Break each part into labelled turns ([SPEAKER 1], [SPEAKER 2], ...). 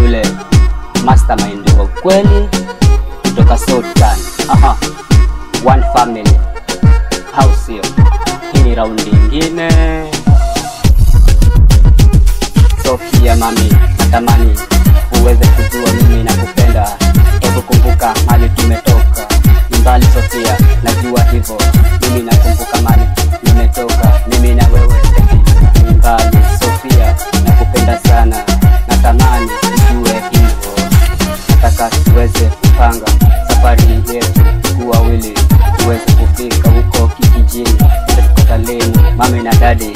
[SPEAKER 1] yule mastermind wa kweli kutoka Sultan. Aha, one family, au sio? Hii ni raundi ingine. Sofia mami, natamani uweze kujua mimi nakupenda. Hebu kumbuka mali tumetoka ni mbali Sofia, najua hivyo. Mimi nakumbuka mali nimetoka, mimi na wewe eti ni mbali. Sofia, nakupenda sana, natamani ujue hivyo. Nataka tuweze kupanga safari yetu kuwa wawili, tuweze kufika huko kijijini tukatalimu mami na dadi,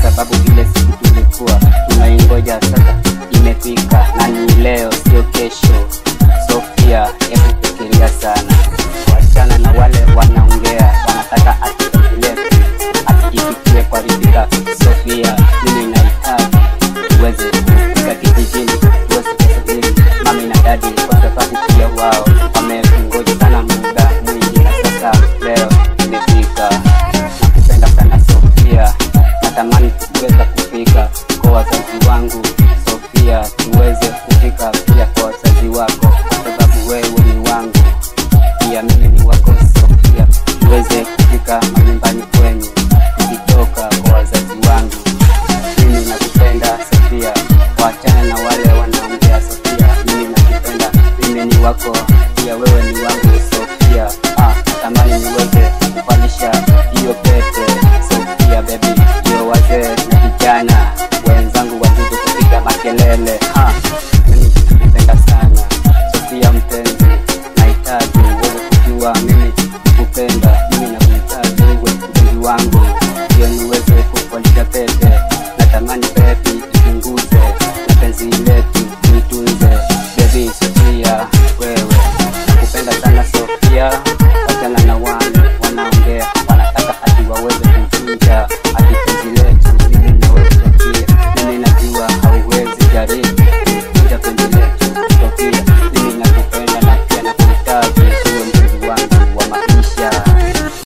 [SPEAKER 1] kwa sababu ile siku tulikuwa tunaingoja sasa imefika, na ni leo sio kesho. Sofia, hebu fikiria sana, wachana na wale wanaongea wanataka atiifikie kuharibika. Sofia, mimi nahitaji tuweze kufika kijijini, tuweze kusafiri mami na dadi, kwa sababu pia wao wamekungoja sana muda mwingi, na sasa leo imefika. Nakupenda sana Sofia, natamani tuweza kufika kwa wazazi wangu,